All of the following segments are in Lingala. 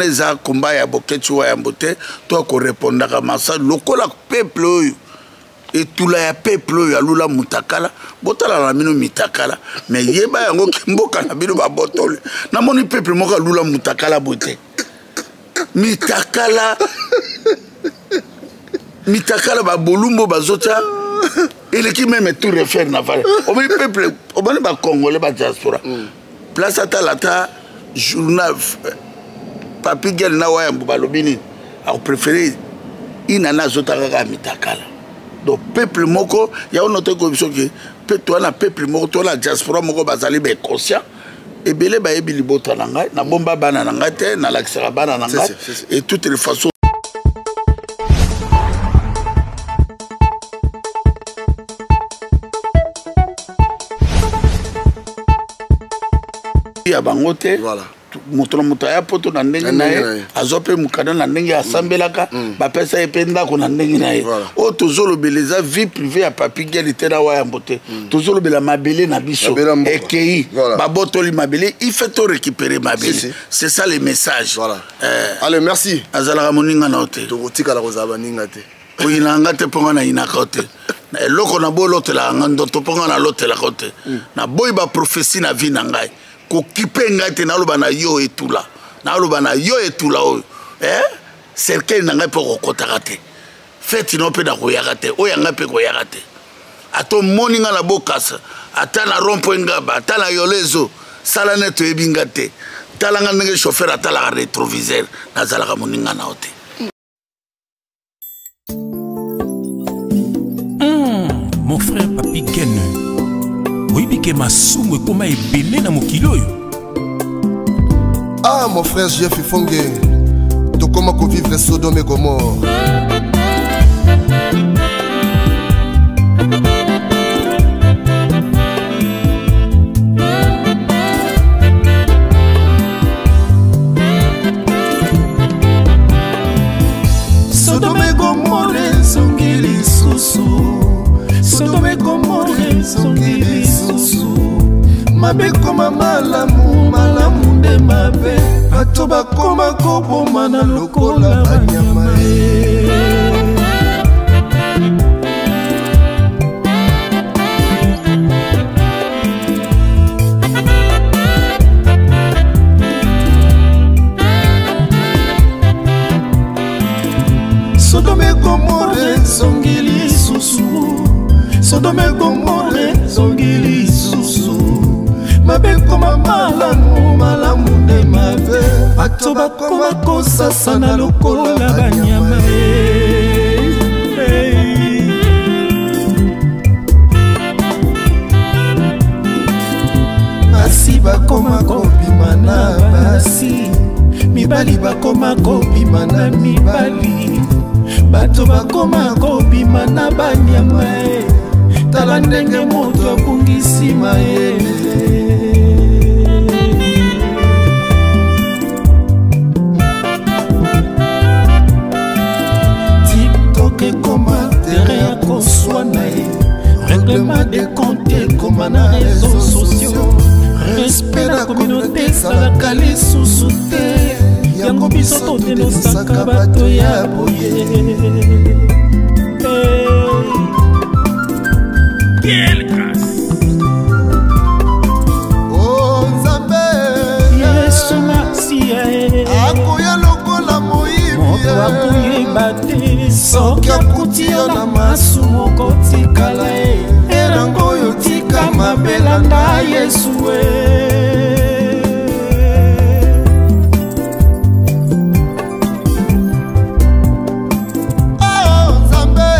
Eza combat ya Boketshu wa Yambo te to akorepondaka masa lokola peuple oyo etula ya peuple oyo alula mutakala. Botala na bino mitakala, mais yeba yango ke mboka na bino babotoli. Namoni peuple moko alula mutakala boye te, mitakala mitakala babolumbo bazotya eleki meme tour Eiffel na vale. Omoni peuple, omoni bacongolais ba diaspora place atala ata journal Papi Gel na Wayambo balobi nini, akopréféré inana azota kaka mitakala. Donc peuple moko yango note koyebi soki mpe toa na peuple moko, toa na diaspora moko bazali bainconscient ebele, bayebi libota na ngai, nabomba bana na ngai te, nalakisaka bana na ngai et toutes les façons. Ya bango te. Moto na moto aya poto na ndenge na ye, azwa mpe mokanda na ndenge asambelaka, bapesa ye mpe ndako na ndenge na ye. Oyo tozolobela eza vie privée ya Papi Geli te na Wayambo te. Tozolobela mabele na biso ekei, babotoli mabele, il faut to récupérer mabele, c'est ça le message. Allez, merci. Azalaka moninga na yo te. Tokotikala kozala baninga te. Oyinaka nga te mpo nga nayinaka yo te. Eloko na boyi, olotelaka nga ndoto mpo nga nalotelaka yo te. Naboyi baprophétie na vie na ngai, kokipe ngai te. Naloba na yo etula, naloba na yo etula oyo, eh? Cercueil na ngai mpo kokɔtaka te, feti no mpe nakoyaka te, oyo ya ngai mpe koyaka te. Ata omoni ngai na Bokasa, ata na rond-point Ngaba, ata na Yolezo, sala neti oyebi nga te. Tala nga ndenge chauffeur atalaka rétroviseur. Nazalaka moninga na yo te. Mon frère Papi Ken, oyebi ke masumu ekoma ebele na mokili oyo. Ah, mon frère Jeff Ifonge, tokoma kovivre Sodome et Gomorre. Sodome Gomorre ezongi lisusu, Sodome Gomorre ezongi lisusu. Mabe koma malamu, malamu nde mabe, bato bakoma kobomana lokola banyama e. Sodome Gomorre ezongi lisusu, Sodome Gomorre ezongi lisusu. Mabe koma malamu, malamu nde mabe, bato bakoma kosasana lokola banyama e. Basi bakoma kobima na basi, mibali bakoma kobima na mibali, bato bakoma kobima na banyama e. Tala ndenge moto abungisi mayele. TikTok ekoma terrain ya koswana ye, règlement de compte ekoma na réseaux sociaux, respect na communauté ezalaka lisusu te. Yango biso todenosaka bato ya boye. Quelle grâce! Oh Nzambe. Yesu Masiya e. Akoya lokola moyibi. Moto akoyeba te soki akuti yo na masumu, okotikala e erango oyo. Tika mabelanda Yesu e. Oh Nzambe.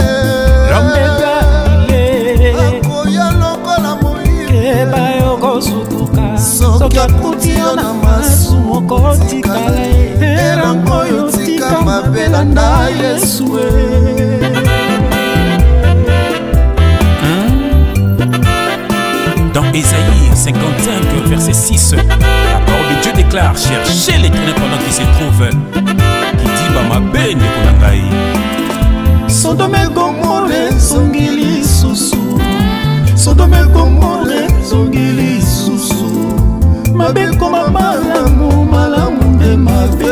L'homme de Galilée. Akoya lokola moyibi. Keba yokosutuka soki akuti yo na masumu, okotikala e erango oyo. Tika mabelanda Yesu e. Dans Ésaïe 55, verset 6, la parole de Dieu déclare: Cherchez l'Éternel pendant qu'il se trouve. Qui dit Bamabe ndeko na ngai. Sodome Gomorre ezongi lisusu, Sodome Gomorre ezongi lisusu. Mabe koma malamu, malamu nde mabe.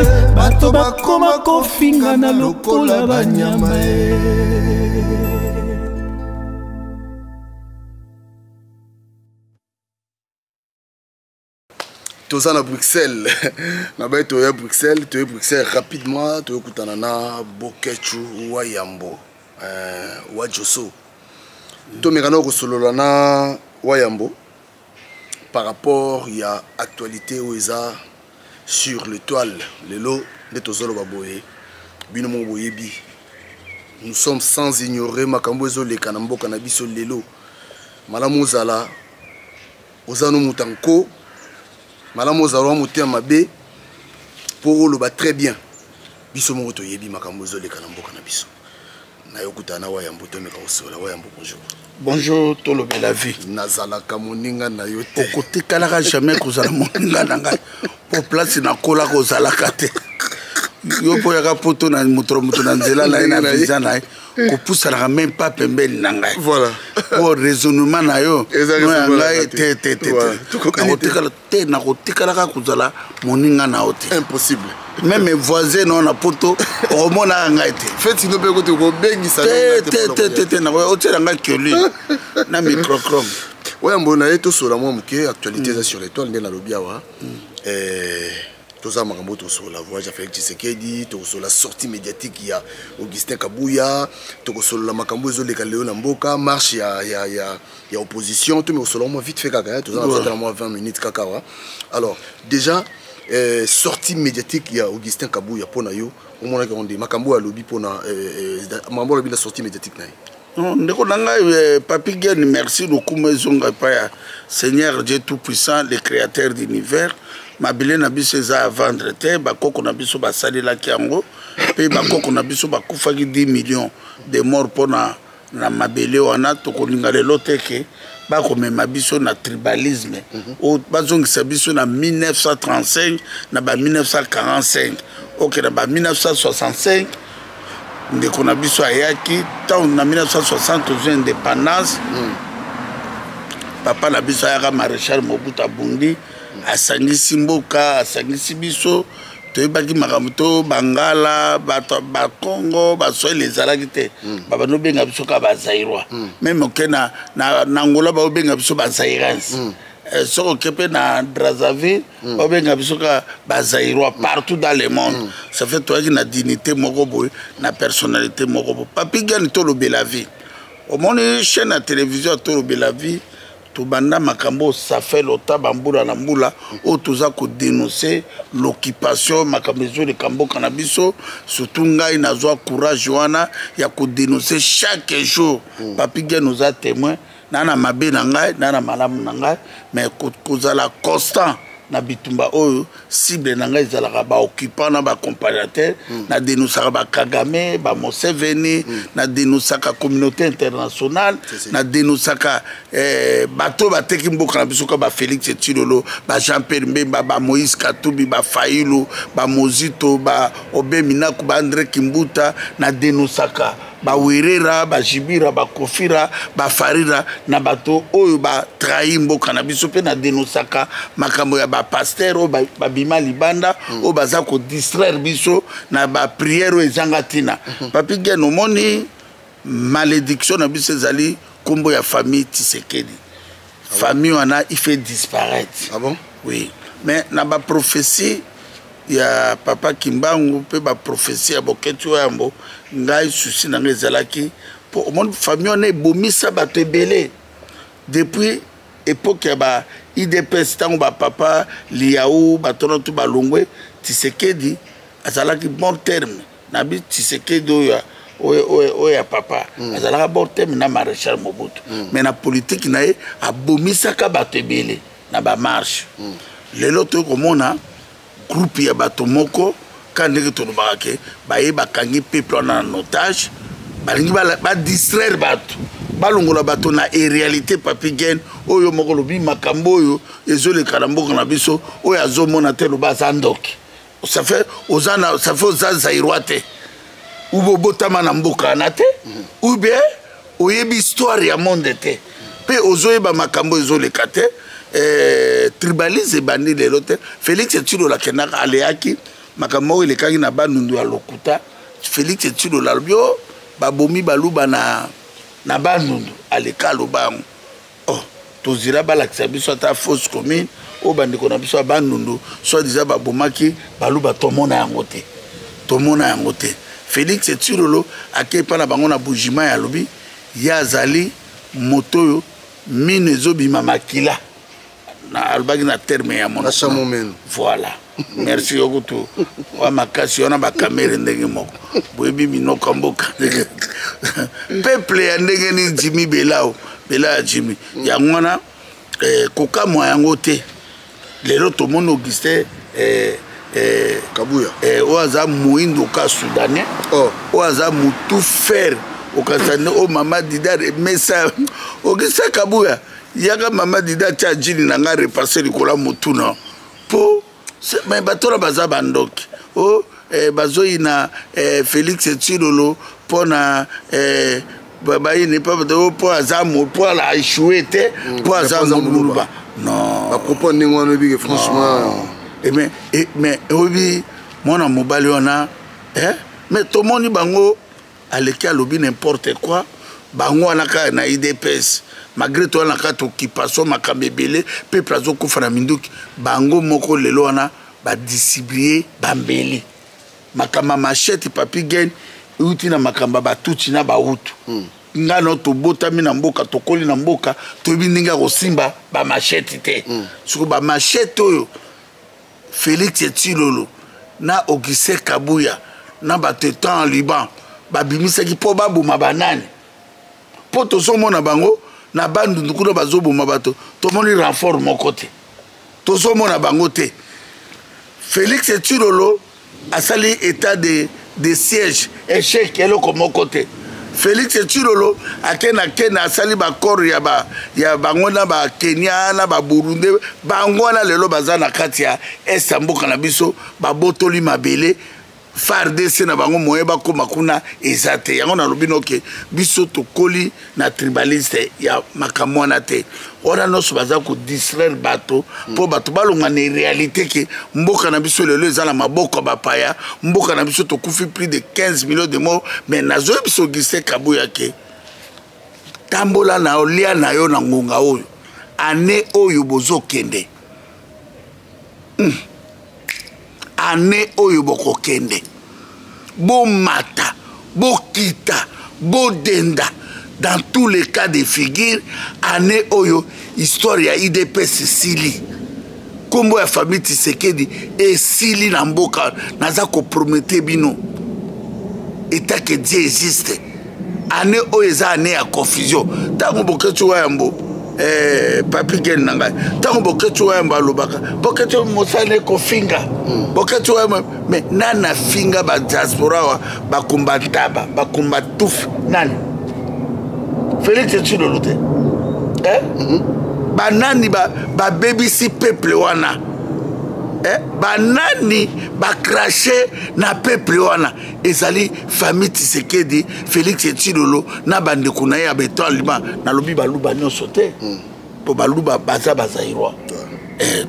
Bakoma kofingana lokola banyama e. Toza na Bruxelles, na baye toya Bruxelles, toye Bruxelles rapidement, toyokutana na Boketshu Wayambo, wa Joso. Tomeka na kosolola na Wayambo par rapport ya actualité oyo eza sur l'étoile lelo. Nde tozoloba boye, bino moko boyebi, nous sommes sans ignorer makambo ezoleka na mboka na biso lelo. Malamu ozala oza no moto nko, malamu ozala wa motema mabe mpo oloba très bien. Biso moko toyebi makambo ezoleka na mboka na biso. Nayokutana na Wayambo, tomeka kosola. Wayambo, bonjour. Bonjour, Tolobela Vie. Nazalaka moninga na yo te. Okotikalaka jamais kozala moninga na ngai, po place nakolaka ozalaka te. Yo mpo yaka poto na moto moto na nzela na ye na visa na ye, kopusanaka même pas pembeni na ngai. Voilà. Po raisonnement na yo no ya ngai te te te. Nakotikala te, nakotikalaka kozala moninga na yo te. Impossible. Même voisin na yo na poto, okomonaka ngai te. Feti no mpe kote kobengisa. Te te te te te, otiela ngai kioli na microchrome. Wayambo, na ye tosola mwa moke actualité eza sur l'étoile. Nde nalobi awa, toza makambo, tokosola voyage ya Félix Tshisekedi, tokosola sortie médiatique ya Augustin Kabuya, tokosolola makambo ezoleka lelo na mboka, marche ya opposition. Tomi kosolola mwa vite fait kaka, toza na mwa 20 minutes kaka awa. Alors déjà, sortie médiatique ya Augustin Kabuya, mpo na yo omonaki yango nde makambo oyo alobi, mpona makambo alobi na sortie médiatique na ye? Ndeko na ngai Papi Gen, merci. Lokumu ezonga epai ya Seigneur Dieu tout puissant, le créateur d'univers. Mabele na biso eza à vendre te. Bakoko na biso basalelaki yango, mpe bakoko na biso bakufaki 10 millions de morts mpona na mabele wana. Tokolinga lelo te ke bakomema biso na tribalisme oyo bazongisa biso na 1935, na ba 1945, oke na ba 1965. Ndeko na biso ayaki ntango na 1960 tozwi indépendance. Papa na biso ayaka, Maréchal Mobutu, abundi, asangisi mboka, asangisi biso. Toyebaki makambo to bangala, bato bakongo, baswahili ezalaki te. Babandi obenga biso kaka Bazaïrois. Même oke na Angola, baobenga biso Bazaïrense. Soki oke mpe na Brazzaville, baobenga biso kaka Bazaïrois. Partout dans le monde. Ça fait toyaki na dignité moko boye, na personnalité moko boye. Papi Gani, Tolobela Vie, omoni chaîne ya télévision ya Tolobela Vie, tobanda makambo ça fait lota bambula na mbula oyo toza kodénonce l'occupation, makambo ezoleka mboka na biso. Surtout ngai nazwa courage wana ya kodénonce chaque jour. Papi Gen, oza témoin na mabe na ngai, na malamu na ngai, mais kozala constant na bitumba oyo. Cible na ngai ezalaka baoccupant na baaccompagnateur. Nadénonçaka Bakagame, Bamuseveni. Nadénonçaka communauté internationale, nadénonçaka bato oyo bateki mboka na biso, ka Bafélix Tshilolo, Bajean Pierre Bemba, Bamoïse Katumbi, Bafayulu, Bamozito, Baobe Minaku, Baandré Kimbuta. Nadénonçaka Bawerera, Bajibira, Bakofira, Bafarira na bato oyo batrahi mboka na biso. Mpe nadénonçaka makambo ya bapasteur oyo babima libanda, oyo baza kodistraire biso na baprière oyo ezanga ntina. Papi Gen, omoni malédiction na biso ezali nkombo ya famille Tshisekedi. Famille wana, il fait disparaître. Ah bon? Oui, mais na baprophétie ya papa Kimbangu mpe baprophétie ya Boketshu Wayambo, ngai souci na ngai ezalaki mpo omoni famille wana ebomisa bato ebele depuis époque ya ba UDPS, ntango bapapa Lihau, bato wana tu balongwe. Tshisekedi azalaki bon terme na bi Tshisekedi oyo ya papa azalaka bon terme na Maréchal Mobutu. Mais na politike na ye abomisaka bato ebele na bamarche. Lelo toyei komona groupe ya bato moko ka ndenge tolobaka ke baye bakangi peuple wana na otage, balingi badistraire bato, balongola bato na réalité. Papi Gen, oyo moko lobi makambo oyo ezoleka na mboka na biso, oyo azomona te, loba aza ndoki. Ça fait oza na, ça fait oza Zaïrois te, ou bobotama na mboka wana te, ou bien oyebi histoire ya monde te mpe ozoyeba makambo ezoleka te. Tribalisme ebandi lelo te. Félix Tshilolo akendaka, aleyaki Makambo moko elekaki na Bandundu ya lokuta. Félix Tshilolo alobi o babomi baluba na Bandundu, aleka aloba yango. Oh, tozila balakisa biso ata fausse commune oyo bandeko na biso ya Bandundu soit disant babomaki baluba, tomona yango te, tomona yango te. Félix Tshilolo akei mpa na bango na Mbujimayi, alobi ye azali moto oyo mino ezobima makila, alobaki na terme ya monoko. Voilà, merci. Yo kutu wa makasi wana, bakamere ndenge moko boyebi minoko ya mboka, peuple ya ndenge nini? Jimi Belao, Bela ya Jimi yango wana, kokamwa yango te. Lelo tomoni Augustin Kabuya. Oyo aza moyindo ka soudanais, oyo aza mutu fer, okanisa nde oyo mama Dida mesa. Augustin Kabuya, yaka, mama Dida atia jini na ngai repasse likolo ya motu na mpo me bato wana baza bandoki. O bazoyina Félix Tshilolo mpo na bayini mpo aza, mpo ala échoué te, mpo aza moluba. Non. Bapropos ndenge wana, oyebike, franchement. Mais oyebi mwana mobali wana, mais tomoni bango aleki alobi n'importe quoi. Bango wana kaka na UDPS, malgré to wana kaka occupation, makambo ebele, peuple azokufa na minduki. Bango moko lelo wana badistribue bambeli, makambo ya machette. Papi Gen euti na makambo ya Batutsi na Bahutu. Ngai no tobotami na mboka, tokoli na mboka, toyebi ndenge ya kosimba bamachette te. Soki bamachette oyo Félix Tshilolo na Augustin Kabuya na bato etant en Liban babimisaki mpo baboma banani, mpo tozomona bango na Bandundu kuna bazoboma bato, tomoni renfort moko te, tozomona bango te. Félix Tshilolo asali état de siège, échec, eloko moko te. Félix Tshilolo ake na Kenya, asali baaccord ya bango na Bakenya na Baburundi. Bango wana lelo baza na kati ya est ya mboka na biso, babotoli mabele. FARDC na bango, moye bakóma kuna eza te. Yango nalobi noke biso tokoli na tribaliste ya makambo wana te. Wana nyonso baza kodistraire bato mpo bato balonga na réalité ke mboka na biso lelo eza na maboko ya bapaya. Mboka na biso tokufi plus de 15 millions de morts. Mais nazoyebisa Augustin Kabuya ke tambola na olia na yo na ngonga oyo, ane oyo bozokende. Ane oyo bokokende, bomata, bokita, bodenda, dans tous les cas de figure, année oyo histoire ya UDPS esili, nkombo ya famille Tshisekedi esili na mboka. Naza kopromettre bino, état que Dieu existe, année oyo eza année ya confusion. Ntango Boketshu Wayambo, papi Gen na ngai, ntango Boketshu Wayambo alobaka, Boketshu mosala ekofinga. Boketshu Wayambo, mais nani afinga badiaspora awa? Bakumba ntaba, bakumba tufi, nani? Félix Tshilolo te, eh? Banani babebisi peuple wana, eh? Banani bacrache na peuple wana? Ezali famille Tshisekedi, Félix Tshilolo na bandeko na ye ya beton lima. Nalobi baluba nyonso te, mpo baluba baza bazairoi.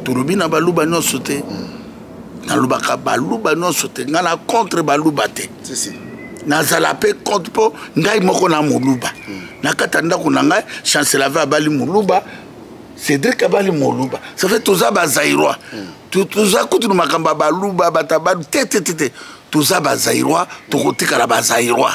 Tolobi na baluba nyonso te. Nalobaka baluba nyonso te, ngai na contre baluba te. Nazala mpe contre mpo ngai moko na moluba. Na kati ya ndako na ngai, Chancelave abali moluba, Cédrik abali moluba. Ça fait toza bazairoi. Toza kutu na makambo ya baluba, bato balu te te te te. Toza bazairoi, tokotikala bazairoi.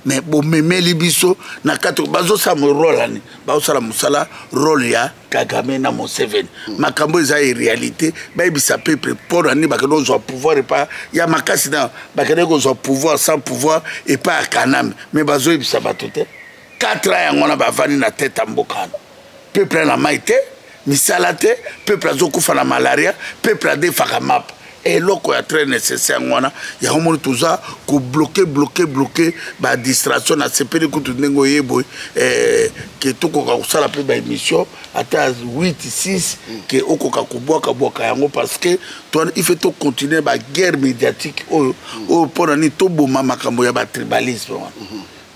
Mais bomemeli biso na kati, bazosala rôle ani, bazosala mosala rôle ya Kagame na Museveni. Makambo eza ye réalité, bayebisa peuple mpo na nini bakende kozwa pouvoir epa ya makasi na bakende kozwa pouvoir sans pouvoir epa ya Kanambe. Mais bazoyebisa bato te. 4 ans yango wana bavandi na tete ya mboka wana, peuple na mai te, misala te, peuple azokufa na malaria, peuple adefaka mapa. Eloko ya très nécessaire yango wana. Yango moni toza kobloquer, bloquer, bloquer badistraction. Nasepeli kutu ndenge oye boye, ke tokoka kosala mpe baémission ata 8 6, ke okoka kobwakabwaka yango, parce que il faut tocontinue baguerre médiatique oyo mpo na nini toboma makambo ya batribalisme wana.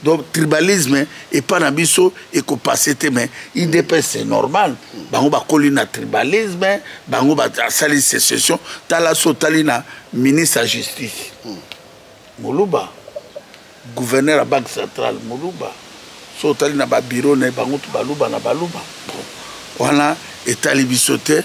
Donc tribalisme epa na biso ekopase te, mais UDPS, c'est normal, bango bakoli na tribalisme, bango basali sécession. Tala, so otali na ministre ya Justice, moluba, gouverneur ya Banque centrale, moluba. So otali na babureau na ye, bango to baluba na baluba. Bon, wana etali biso te.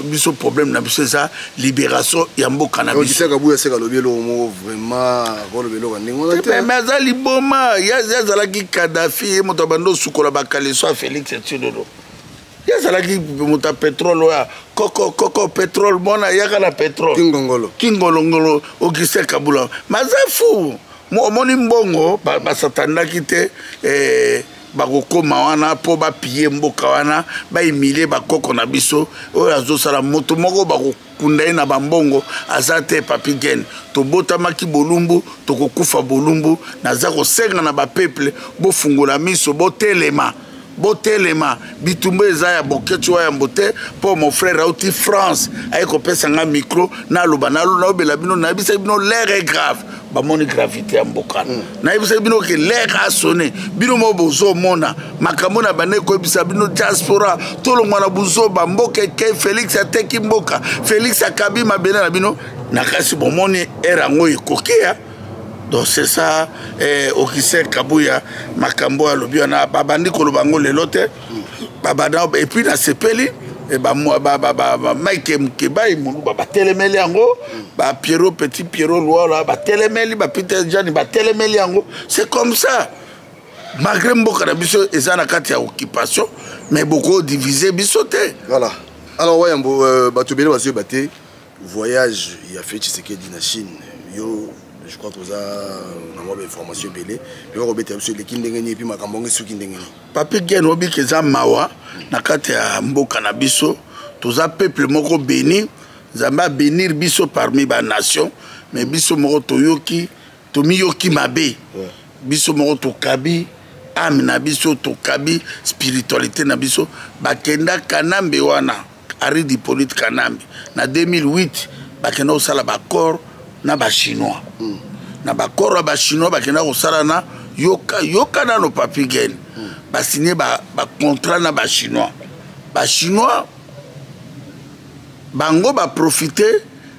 Biso problème na biso eza libération ya mboka na biso. Augustin Kabuya seka alobi eloko moko, vraiment akoloba eloko ya ndenge wana te. Mais aza liboma. Ye azalaki Kadafi, ye moto abandi osukola bakaleso ya Félix Tshilolo. Ye azalaki moto ya pétrole, oyo koko koko pétrole, mwana yaka na pétrole. Kingongolo. Kingolongolo. Augustin Kabula, mais aza fou. Omoni mbongo basatandaki te, bakokóma wana mpo bapiller mboka wana, bahumilie bakoko na biso. Oyo azosala moto moko, bakokunda ye na bambongo aza te. Papi Gen, tobotamaki bolumbu, tokokufa bolumbu. Naza kosenga na bapeuple, bofungola miso, botelema, botelema. Bitumba eza ya Boketshu wa Yambo te, mpo mon frère auti France, aye kopesa nga micro, naloba, naobela bino. Nayebisaki bino, l'heure est grave. Bamoni gravité ya mboka. Nayebisaki bino ke l'heure a sonné. Bino mo bozomona makambo na bande koyebisa bino. Diaspora, tolongwa na buzoba. Mboka ekei, Félix ateki mboka, Félix akabi mabele na bino na kasi. Bomoni heure yango ekoki ya. Donc c'est ça, Augustin Kabuya, makambo alobi wana, babandi koloba yango lelo te, babanda. Et puis nasepeli Mike Mukebayi moluba batelemeli yango, bapiero petit Piero Lwala batelemeli, bapeter Jani batelemeli yango. C'est comme ça, malgré mboka na biso eza na kati ya occupation, mais bokodivise biso te. Voilà. Alors Wayambo, bato ebele bazoyeba te voyage ya Félix Tshisekedi na Chine. Yo, je crois toza na mwa bainformation ebele mpe bakobetela biso eleki ndenge nini, et puis makambo yango esuki ndenge nini? Papi Gen, obiki eza mawa na kati ya mboka na biso. Toza peuple moko béni, Nzambe abénir biso parmi banation, mais biso moko toyoki, tomiyoki mabe. Biso moko tokabi âme na biso, tokabi spiritualité na biso. Bakenda Kanambe wana, Aride Hippolyte Kanambe, na 2008 bakenda kosala baaccord na bachinois. Na baaccord ya bachinois bakenda kosala na, yoka, yoka nano, Papi Gen, basigné bacontrat ba na bachinois. Bachinois bango baprofite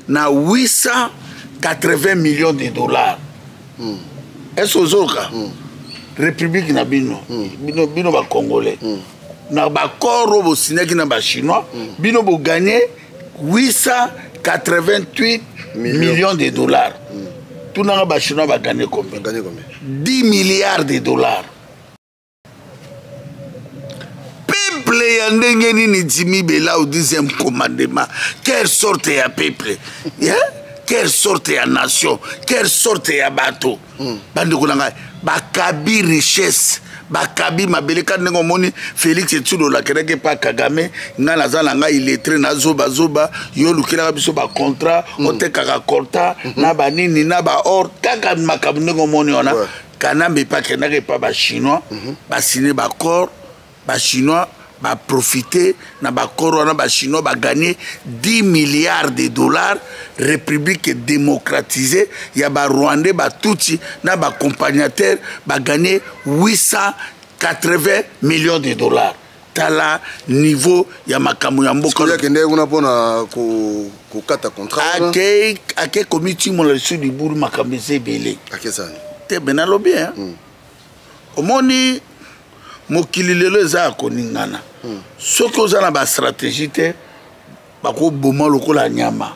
na 880 millions de dollars. Est ce ozoka république na bino, bino, bino bacongolais, na baaccord oyo bosignaki na bachinois, bino bogagné 888 millions de dollars. Tunanga, bachinois bagagné combien? Bagagné combien? 10 milliards de dollars. Peuple ya ndenge nini? Jimi Bela au dixième commandement, quelle sorte ya peuple, yeah? Quelle sorte ya nation, quelle sorte ya bato? Bandeko na ngai, bakabi richesse, bakabi mabele. Ka ndenge omoni Félix Tshilolo akendaki epa Kagame: ngai naza na ngai illettré, nazobazoba, yo olukelaka biso bacontrat, otekaka coltan na banini na baor, kaka makambo ndenge omoni wana. Kanambe epa akendaki epa bachinois, basigné baaccord, bachinois baprofite na baaccord wana, bachinois bagagné 10 milliards de dollars. République démocratisée ya barwandais, batutsi na baaccompagnateur bagagné 880 millions de dollars. Tala niveau ya makambo ya mboka. Akende kuna mpona kokata contrat. Ake, ake komitimola lisusu libulu, makambo eza ebele. Akesani. Te, be nalobi, omoni mokili lelo eza ya koningana. Soki oza na bastratégie te, bakoboma lokola nyama.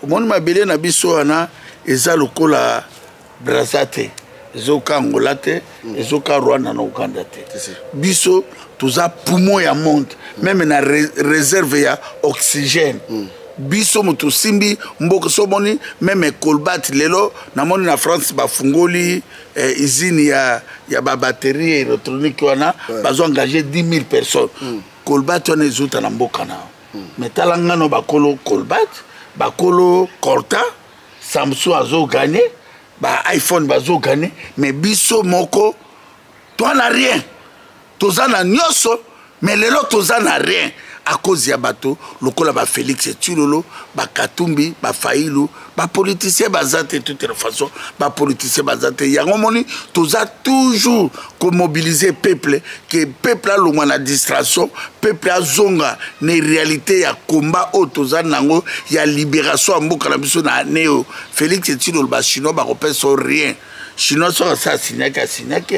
Omoni mabele na biso wana eza lokola Braza te, ezoka Angola te, ezoka Rwanda na Uganda te. Biso toza poumon ya monde, même na réserve ya oxygène. Biso moto osimbi mboka. So omoni même Colbat lelo, namoni na France bafungoli usine ya babatterie électronique wana, bazo engage 10 000 personnes. Colbat wana ezouta na mboka na yo. Mais tala ngano, bakolo Colbat, bakolo coltan, Samsung azogagner, ba iPhone bazogagner, mais biso moko toa na rien. Toza na nyonso, mais lelo toza na rien. à cause ya bato lokola ba Félix Tshilolo, ba Katumbi, ba Fayulu. Bapoliticien baza te, toute façon bapoliticien baza te. Yango moni toza toujours komobiliser peuple, ke peuple alongwa na distraction, peuple azonga na réalité ya combat oyo toza nango ya libération ya mboka na biso. Na année oyo, Félix Tshilolo, Bachinois bakopesa rien. Chinois soki asa asignaki, asignaki,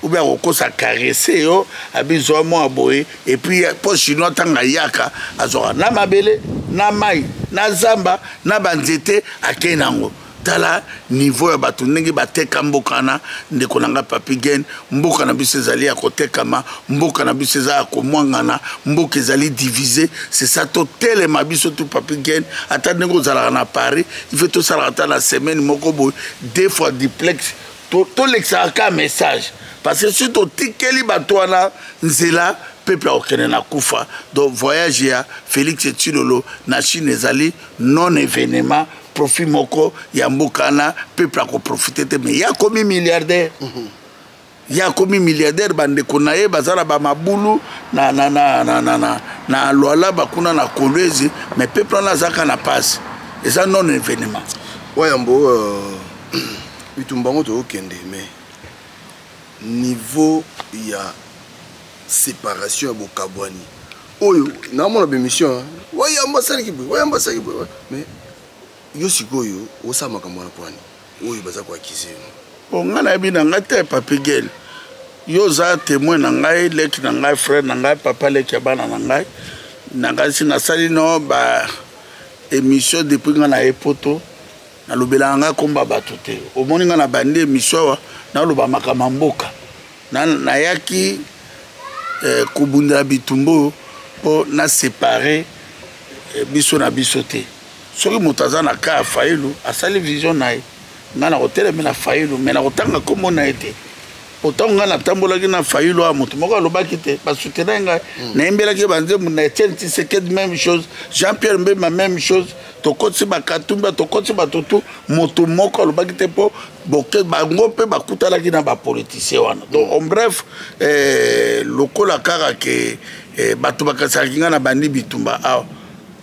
ou bien akokosa caresse yo, abizwa mwa boye. Et puis mpo Chinois ntango ayaka, azwaka na mabele, na mai, na zamba, na banzete, akei nango. Tala niveau ya bato ndenge bateka mboka wana. Ndeko na ngai Papi Gen, mboka na biso ezali ya kotekama, mboka na biso eza ya komwangana, mboka ezali divisé. C'est ça, totelema biso tu. Papi Gen, ata ndenge ozalaka na Paris, il faut tosalaka ata na semaine moko boye deux fois duplex, tolekisaka ka message, parce que soki totikeli bato wana nzela, peuple akokende na kufa. Donc voyage ya Félix Tshilolo na Chine ezali non événement. Profit moko ya mboka wana, peuple akoprofite te. Mais ye akomi milliardaire, ye akomi milliardaire. Bandeko na ye baza na bamabulu na Lualaba kuna, na Kolwezi, mais peuple wana azaka na pasi. Eza non événement. Wayambo, bitumba yango toyokende, mais niveau ya séparation, ya bokabwani oyo naomona bémission, Wayambo asalaki boye, Wayambo asalaki boye, mais yo sikoyo osala makambo wana pwani oyo baza koaccuser yo? Bon, ngai nayebi na ngai te. Papi Gel, yo oza témoin na ngai, leki na ngai, frère na ngai, papa leki ya bana na ngai. Na ngai si nasali no ba émission depuis ngai na ye Poto, nalobelaka ngai komba bato te. Omoni ngai na bandi émission awa, naloba makambo ya mboka. Nayaki kobundela bitumba oyo mpo nasépare biso na biso te. Soki moto aza na ka ya Fayulu, asali vision na ye. Ngai na kotelemela Fayulu, mais na kotanga nkombo na ye te. Pourtant ngai natambolaki na Fayulu awa, moto moko alobaki te, basoutenaki ngai, nayembelaki banzembo na Etienne Tshisekedi, même chose, Jean Pierre Mbemba, même chose. Tokotisi Bakatumba, tokotisi bato tu, moto moko alobaki te, mpo boke bango mpe bakutanaki na bapoliticien wana. Donc en bref, lokola kaka ke bato bakanisaki ngai na bandi bitumba awa,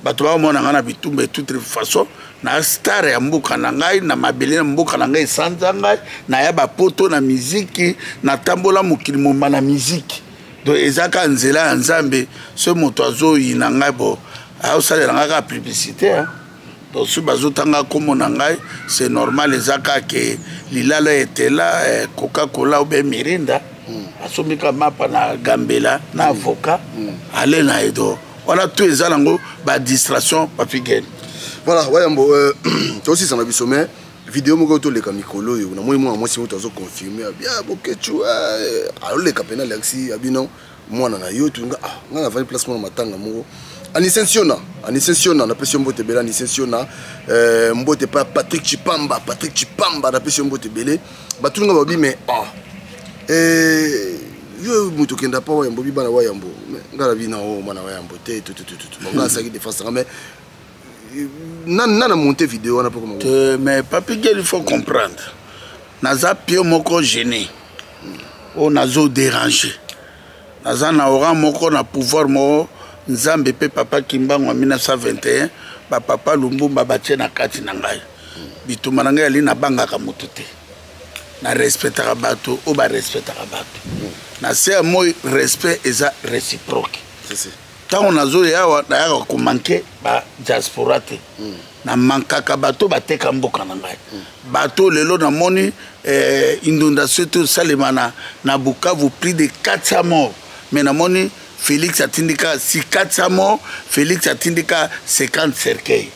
bato baomona ngai na bitumba. De toute façon, na star ya mboka na ngai, na mabele na mboka na ngai, esanza ngai naya bapoto na miziki, natambola mokili momba na miziki. Donc eza kaka nzela ya Nzambe. So moto azoyina ngai, bo aosalela ngai kaka publicité, hein. Donc soki bazotanga nkombo na ngai, c'est normal. Eza kaka ke lilala etela Coca-Cola ou bien Mirinda, asombi ka mapa na gambela na avocat, ale na ye. Donc wana tout eza nango badistraction, Papi Gen. Voilà, Wayambo, tosisa na biso, mais video moko toleka mikolo oyo, namoni mwana mwasi moto azoconfirme abia Bokecu, aloleka mpena, alakisi abino mwana na yo tunga. Ah, ngai navandi place mwana matanga moko, Anisensiona, Anisensiona, napesi yo mbote ebele. Anisensiona, mbote pa Patrick Chipamba, Patrick Chipamba, napesi yo mbote ebele. Batunga babi, mais ah, yo moto okenda pa Wayambo, bi bana Wayambo, ngai nabi na o mwana Wayambo te, tutututu. Ngai asalaki défense nanga, mais nana monte video wana mpo te. Mais Papi Gel, il faut comprendre, naza pio moko gêné oyo nazodéranger. Naza na aura moko, na pouvoir moko Nzambe mpe papa Kimbangu ya 1921, bapapa Lumbumba batie na kati na ngai. Bitumba na ngai yali, nabangaka moto te, narespectaka bato oyo barespectaka bato na se ya moi. Respect eza réciproque. Ntango nazoya awa, nayaka komanquer badiaspora te, namankaka bato bateka mboka na ngai. Bato lelo namoni inondation te osalema na Bukavu, plus de 400 morts, mais namoni Félix atindika si 400 morts, Félix atindika 50 cercueil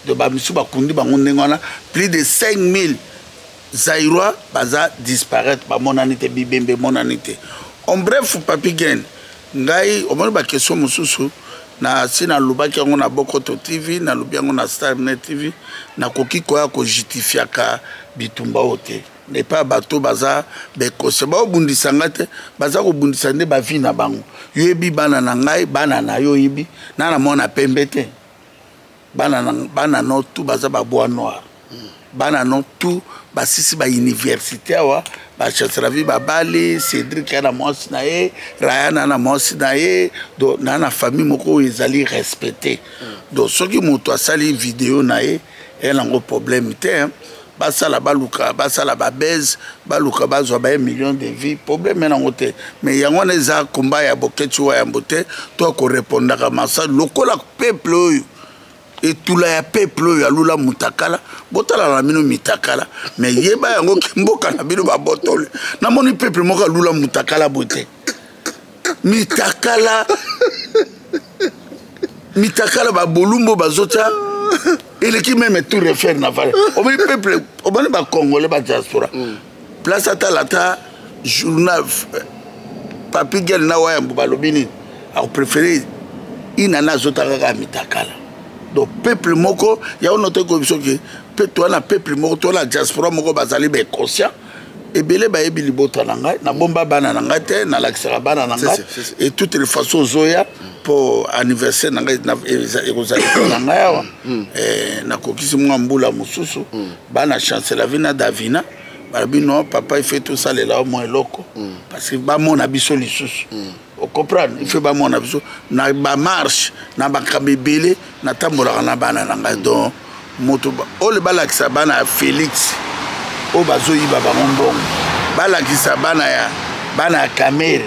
de bamisu, bakundi bango ndenge wana. Plus de 5000 Zaïrois baza disparaître, bamonani te, bibembe emonani te. En bref, Papi Gen, ngai omoni baquestion mosusu na si nalobaki yango na Bokoto TV, nalobi yango na Starnet TV. Nakoki koya kojustifiaka bitumba oyo te epai ya bato baza bekose, baobundisa ngai te, baza kobundisa nde bavi na bango. Yoyebi bana na ngai, bana na yo oyebi na mwana pembe te, bana no tu baza babois noir. Bana no tout basisi ba université awa, bachancelavi babali, Cédrik ya na mwasi na ye, Rayana na mwasi na ye. Donc na famille moko oyo ezali respecté. Donc soki moto asali video na ye, eya nango problème te. Basala, baluka basala babese, baluka bazwa ba 1 million de vues, problème nango te. Mais yango wana eza komba ya Boketi wa Yambo te. To akorépondaka masa lokola peuple oyo, etula ya peuple oyo alula mutakala. Botala na bino mitakala, mais yeba yango ke mboka na bino babotole. Namoni peuple moko alula mutakala boye te. Mitakala, mitakala, babolumbo bazotya eleki même tour Eiffel na vale. Omoni peuple, omoni bacongolais badiaspora, place atala ata journal Papi Gel na Wayambo balobi nini, akopréféré inana azota kaka mitakala. Donc peuple moko yango note koyebi soki mpe toa na peuple moko, toa na diaspora moko bazali bainconscient ebele. Bayebi libota na ngai, nabomba bana na ngai te, nalakisaka bana na ngai. Et toutes les façons ozoya mpo anniversaire na ngai ekozala epo na ngai awa. Nakokisi mwa mbula mosusu. Bana Chancelavi na Davina balobi: "Non papa, il faut tosalela mwa eloko parce que bamona biso lisusu." Ocomprendre, il faut bamona biso na bamarche, na makambo ebele. Natambolaka na bana na ngai. Donc moto oyo balakisa bana ya Félix oyo bazoyiba bango mbongo, balakisa bana ya Kamerhe.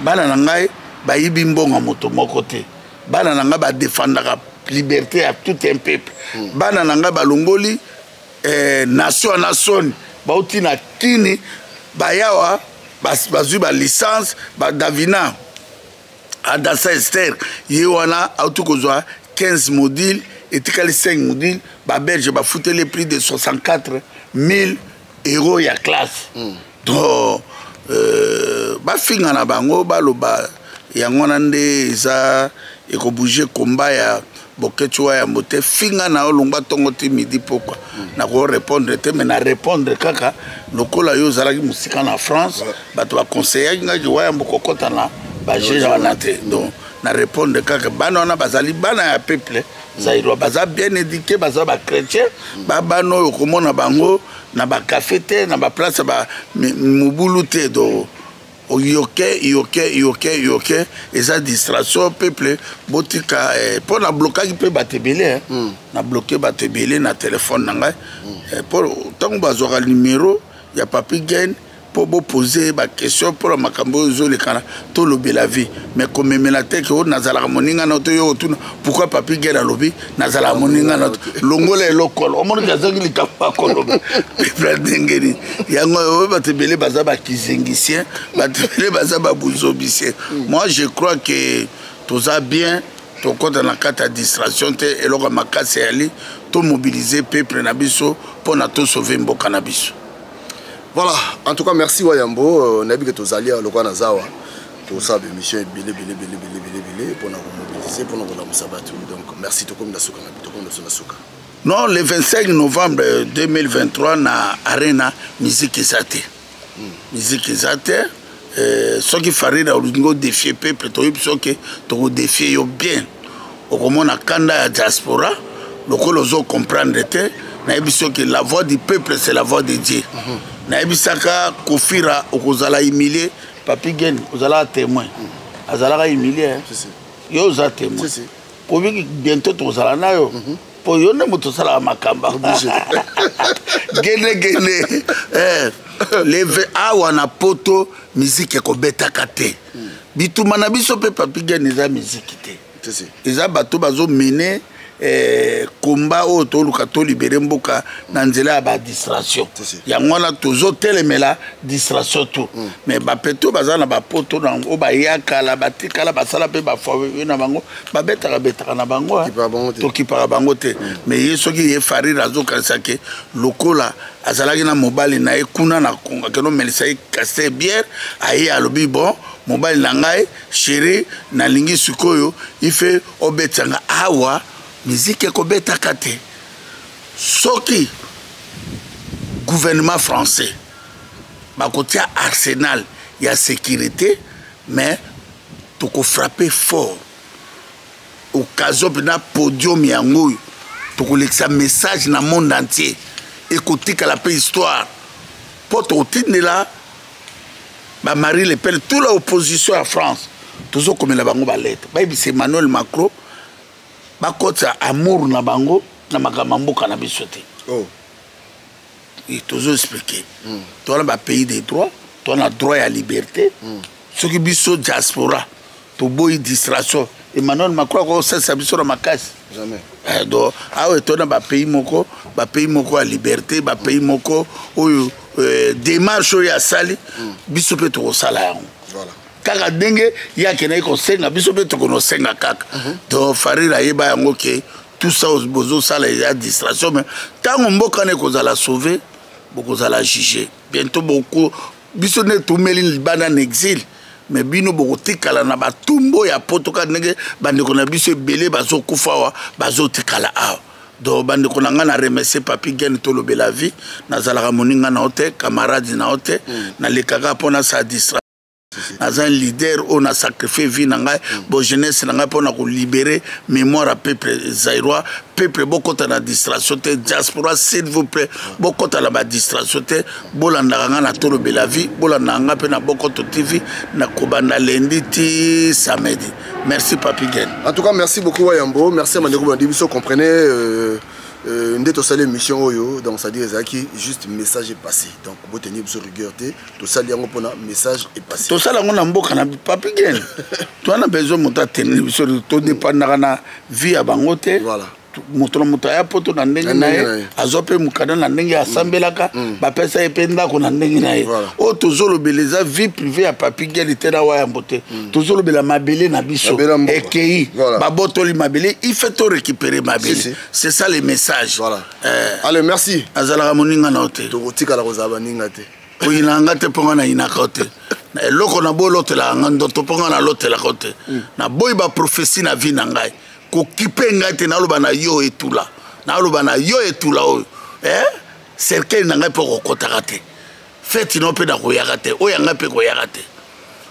Bana na ngai bayibi mbongo ya moto moko te. Bana na ngai badefendaka liberté ya tout un peuple. Bana na ngai balongoli nation na soni. Bauti na kini, bayawa, bazwi balicence. Badavina, Adasa, Ester, ye wana auti kozwa 15 module, etikali 5 module. Babelge bafuteli plus de 64 000 euros ya classe. Donc bafinga na bango, baloba yango wana nde eza ekobouge komba ya Boketi wa Yambo te. Finga na yo longwa ntongo ti midi, pokwa nakorépondre te. Mais na répondre kaka lokola yo ozalaki mosika na France. Bato baconseillaki ngaki Wayambo kokɔta na bajuge wana te. Donc na répondre kaka bana wana bazali bana ya peuple zaïrois, baza bien éduqué, baza bachrétien. Babana oyo komona bango na bacafé te, na baplace ya mobulu te. Donc yoke yoke yoke yoke, eza distraction. Peuple botika mpo na blokaki mpe bato ebele. Na bloke bato ebele na telefone na ngai mpo ntango bazwaka numero ya Papi Gen mpo bopose baquestion mpona makambo oyo ezolekana, tolobela vie. Mais komemela te ke oyo nazalaka moninga na to yo otuna pourquoi Papi Gen alobi nazalaka moninga na to. Longola elokolo omoniki azangi likambo akoloba. Peuple ndenge nini yango oyo? Bato ebele baza bakizengisien, bato ebele baza babuzobisien. Moi je crois que toza bien, tokɔta na kati ya distraction te. Eloko ya makasi eyali tomobilize peuple na biso mpona tosauve mboka na biso. Voilà, en tout cas merci Wayambo. Nayebi ke tozali awa lokola naza awa, tosala bémission ebele ebele ebele ebele ebele ebele mpona komobilize, mpona kolamusa bato. Donc merci, tokomi na suka na, tokomi na biso na suka. Non, le 25 novembre 2023 na Arena, musique eza te, musique eza te. Soki Farida olingi odéfier peuple, toyebi soki tokodéfier yo bien, okomona kanda ya diaspora lokola ozocomprendre te. Nayebi soki la voix du peuple, c'est la voix de Dieu. Nayebisaka Kofira okozala humilie. Papi Gen ozalaka témoin, azalaka humilie. Yo oza témoin pobiki, bientôt tokozala na yo mpo yo nde moto osalaka makambo genegene. Leve awa na Poto, miziki ekobetaka te. Bituma na biso mpe Papi Gen eza miziki te, eza bato bazomene komba oyo toluka tolibere mboka na nzela ya badistraction. Yango wana tozotelemela distraction tout. Mais bapeto baza na bapoto oyo bayakala, batikala, basala mpe bafoye na bango, babetaka betaka na bango, tokipaka bango te. Mais ye soki ye Farire azokanisa ke lokola azalaki na mobali na ye kuna na Kongo, akende omelisa ye Castel bière, aye alobi: "Bon, mobali na ngai chéri, nalingi sikoyo ife obetanga awa." Miziki ekobetaka te. Soki gouvernement français bakotia arsenal ya sécurité, mais tokofrappe fort. Occasion mpena, podium yango oyo, tokolekisa message na monde entier. Ekotikala mpe histoire mpo tokotindela bamarie Le Pen, tout la opposition ya France, tozokomela bango balettre, bayebisa Emmanuel Macron bakotisa amour na bango na makambo ya mboka na biso te. Oh. Tozo expliquer toza na bapays de droit, toza na droit ya liberté. Soki biso diaspora toboyi distraction, Emmanuel Macron akosalisa biso na makasi? Jamais. Eh, donc awa etoza na bapays moko ya liberté, bapays moko oyo démarche oyo asali, biso mpe tokosala yango. Kaka ndenge ye akendaki kosenga, biso mpe tokonosenga kaka. Donc Farire ayeba yango ke tout ça bozosala eza distraction, mais ntango mboka wana ekozala sauvé, bokozala juge bientôt. Boko biso nde tumeli libanda na exil, mais bino bokotikala na batumbo ya poto, kaka ndenge bandeko na biso ebele bazokufa awa, bazotikala awa. Donc bandeko na ngai, na remercie Papi Gen. Tolobela vie, nazalaka moninga na yo te, camarade na yo te. Nalekaka mpo nasala distraction. Naza un leader oyo na sacrifie vie na ngai, bo jeunesse na ngai, mpo na kolibérer mémoire ya peuple zaïrois. Peuple, bokɔta na distraction te. Diaspora, s'il vous plaît, bokɔta na badistraction te. Bolandaka ngai na Tolobela vie, bolandaka ngai mpe na Bokoto TV, na kobanda lundi ti samedi. Merci, Papi Gen. En tout cas, merci beaucoup, Wayambo. Merci à Mandeko Bandi. Biso comprenez nde tosali émission oyo, donc c'est à dire ezalaki juste message est passé. Donc botenir biso rigueur te, tosali yango mpona message est passé. Tosala yango na mboka na Papi Gen. Toza na besoin moto atenir biso, todépendaka na vie ya bango te. Moto na moto aya poto na ndenge na ye, azwa mpe mokanda na ndenge asambelaka, bapesa ye mpe ndako na ndenge na ye. Oyo tozolobela eza vie privée ya Papi Geli te na Wayambo te. Tozolobela mabele na biso ekei, babotoli mabele, il faut to récupérer mabele. C'est ça le message. Allez, merci. Azalaka moninga na yo te. Tokotikala kozala baninga te. Oyinaka nga te mpo nga nayinaka yo te. Eloko na boyi, olotelaka nga ndoto, mpo nga nalotelaka yo te. Naboyi baprophétie na vie na ngai, kokipe ngai te. Naloba na yo etula, naloba na yo etula oyo, eh? Cercueil na ngai mpo kokɔtaka te, feti no mpe nakoyaka te, oyo ya ngai mpe koyaka te.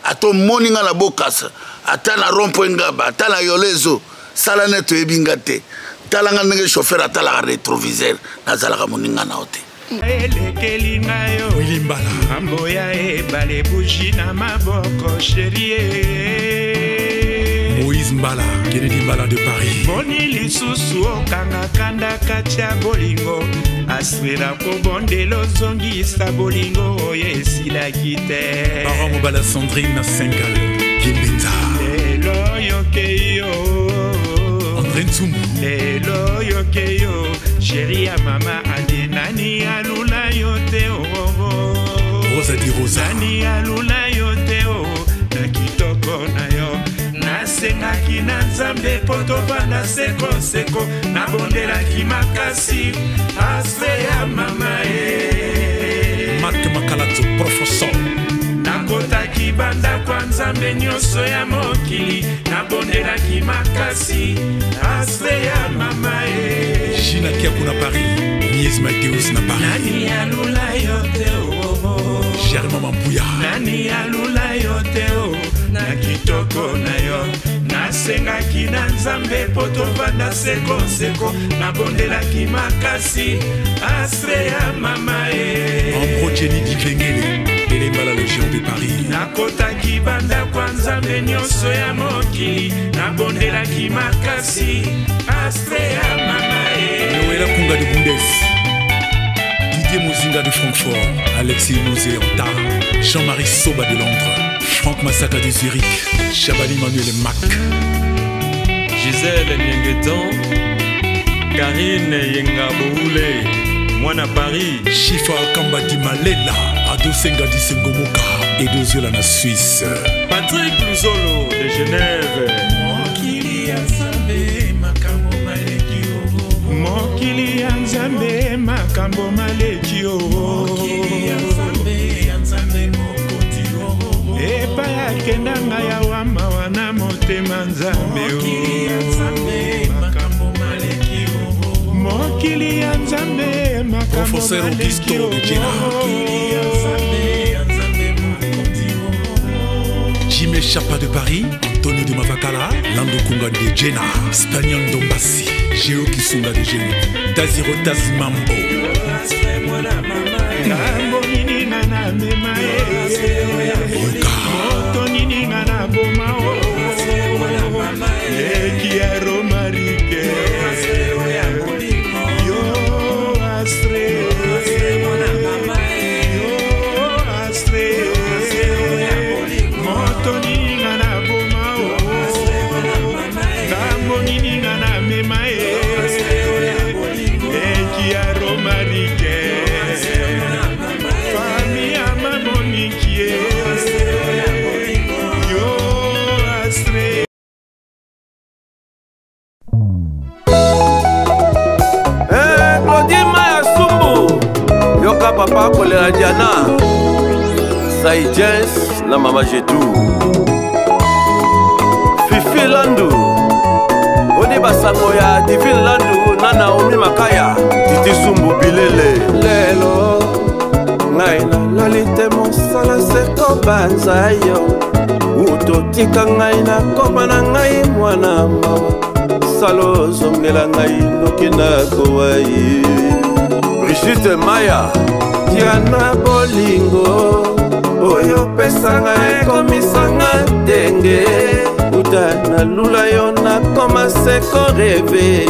Ata omoni ngai na Bokasa, ata na rond-point Ngaba, ata na Yolo, ezo sala neti oyebi nga te. Tala nga ndenge chauffeur atalaka rétroviseur. Nazalaka moninga na yo te. Elekeli ngai yo ngambo ya ebale, bougie na maboko, chérie. Moïse Mbala, Kennedy Mbala de Paris. Boni lisusu okanga kanda kati ya bolingo, aswela kobondela ozongisa bolingo oyo esilaki te. Parent Mobala, Sandrine na Sengal Kimbenza. Lelo yoke yo. André Ntsumbu. Lelo yoke yo, chéri ya mama adi, nani alula yo te oo? Rosa di Rosa. Nani alula yo te o na kitoko na yo? Nasengaki na Nzambe mpo tovanda sekoseko, nabondelaki makasi, astre ya mama e. Marc Makalato, professeur. Nakotaki bandako ya Nzambe nyonso ya mokili, nabondelaki makasi, astre ya mama e. Gina Kiaku na Paris, Mies Mateus na Paris. Nani alula yo te o? Germain Mampuya. Nani alula yo te o na kitoko na yo? Nasengaki na Nzambe mpo tovanda sekoseko, nabondelaki makasi, astre ya mama e. Ambro Jenny Dikengele, Elembala le géant de Paris. Nakotaki bandako ya Nzambe nyonso ya mokili, nabondelaki makasi, astre ya mama e. Noëlla Kunga de Bundes, Didier Mozinga de Francfort, Alexis Mosé-Anta, Jean-Marie Soba de Londres, Franck Masaka de Zurich, Chabani Manuel Mac. Gisèle Niengetan, Karine Yenga Boule, Mwana Paris. Chifa Kamba di Malela, Ado Senga di Sengomoka, Edoziola na Suisse. Patrick Luzolo de Genève. Mokili ya Nzambe, makambo maleki o. Mokili ya Nzambe, makambo maleki o. Mokili ya Nzambe, ya Nzambe mokonzi o. Epai akenda ngai awa, mawa na motema, Nzambe o. Mokili ya Nzambe, makambo maleki o. Mokili ya Nzambe, makambo Professeur maleki Augusto o. de Jena. Mokili ya Nzambe, ya Nzambe mokonzi o. Jimé Chapa de Paris, Antonio de Mavakala, Lando Kunga de Jena, Spaniel Dombassi, Géo Kisunga de Geno, Taziro Tazimambo. Ngambo nini nga namema ye, moto nini nga naboma o, leki ya Romarike, yo Astre, yo Astre, moto nini nga naboma o, ngambo nini nga namema ye, leki ya Romarike, fami ya Mamonikie, yo Astre. Eh, Claudine Maya Sumbu, yoka papa kolela Diana Saijens na mama Jetou, Fifi Landu, oni basango ya Divine Landu na Naomi Makaya, Titi Sumbu Bilele. Lelo ngai nalali te, mosala se kobanza yo, utotika ngai nakoma na ngai mwana mawa, salo ozongela ngai noki nakowa ye. Brigitte Maya, Diana, bolingo oyo opesanga ekomisanga ndenge uta nalula yo, nakoma se korêver,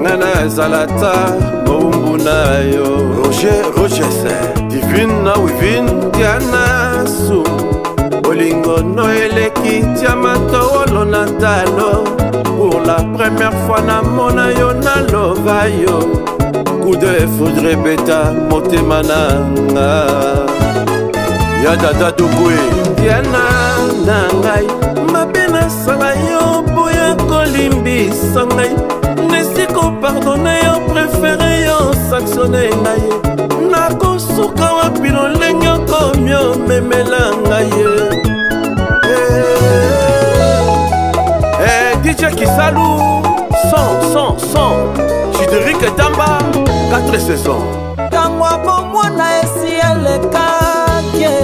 nga nazala ta mowumbu na yo. Roger Rogers, Divine na Wivine, Diana Su, bolingo no eleki diamant wolo na talo. Pour la première fois namona yo, nalova yo, coup de foudre beta motema na nga ya dada Tokwe. Diana na ngai, mabe nasala yo, boya kolimbisa ngai, nesi kopardonner yo, préféré yo sanctionner ngai, nakosuka wapi lolenge okomi omemela ngai ye. Eh, DJ Kisalu, son, son, son, Chideric Tamba, 4 saisons. Ntango ya bomwana esi elekaki,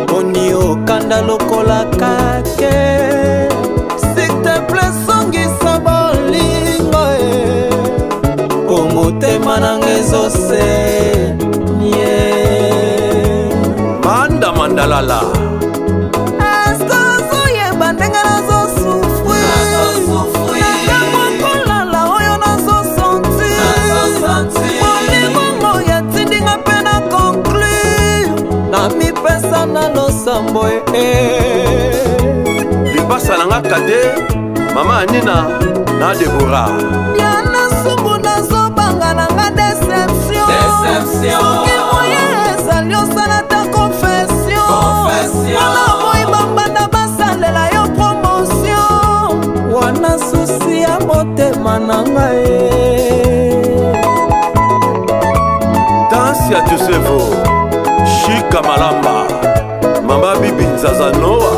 boni okanda lokola kake? S'il te plaît, songisa bolingo e, po motema nanga ezosenye. Manda Mandalala. Eske ozoyeba ndenge nazosouffrir na ntango kolala oyo nazosentir? Bolingo yatindinga mpe na conclure na mipesa na losambo e. Lipasa nanga kade, Mama Anina na Debora. Diana Sumbu, nazobanga nanga déception. Soki moye ezali, osala ta confession, mpona boyi bambanda basalela yo promotion, wana souci ya motema na ngai. Danse ya Tusevo, Shika Malamba, Mama Bibi Nzaza Noa.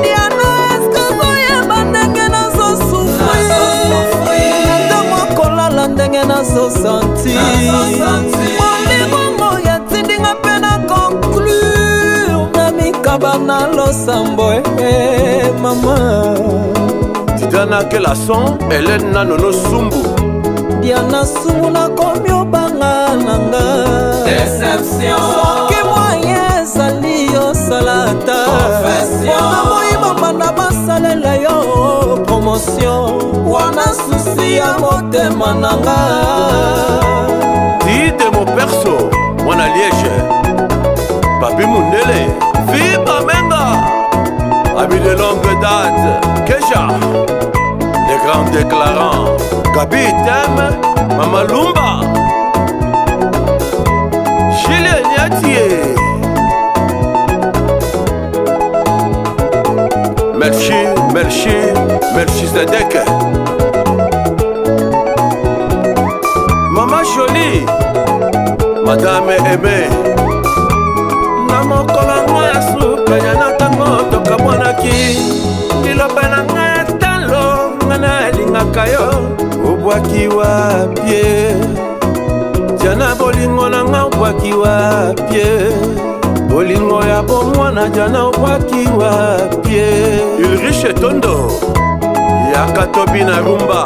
Diana, eske ozoyeba ndenge nazosouffrir na ntango kolala, ndenge nazosentir? Bolingo yatindinga mpe na conclure na mikaba na losambo e, mama. Tidana Kelason, Hélène na Nono Sumbu. Diana Sumu, nakomi obanga na nga. Soki moye ezali, osala ata mpona boyibamba basalela yo promotion, wana souci ya motema na nga. Tite Moperso, Mwana Liège, Papi Mundele, Fiba Menga, ami de longue date, Keja, les grands déclarants, Gabi Tem, Mama Lumba, Julien Niatier, Melchi, Melchi, Melchizedek, Mama Jolie, Madame Aimée. Na mokolo yango ya suka ya na ntango tokamwanaki, liloba na ngai ya talo, nga nalingaka yo, obwaki wapie? Diana, bolingo na nga obwaki wapie? Bolingo ya bomwana, Diana, obwaki wapie? Ulrich Tondo, yaka tobi na rumba.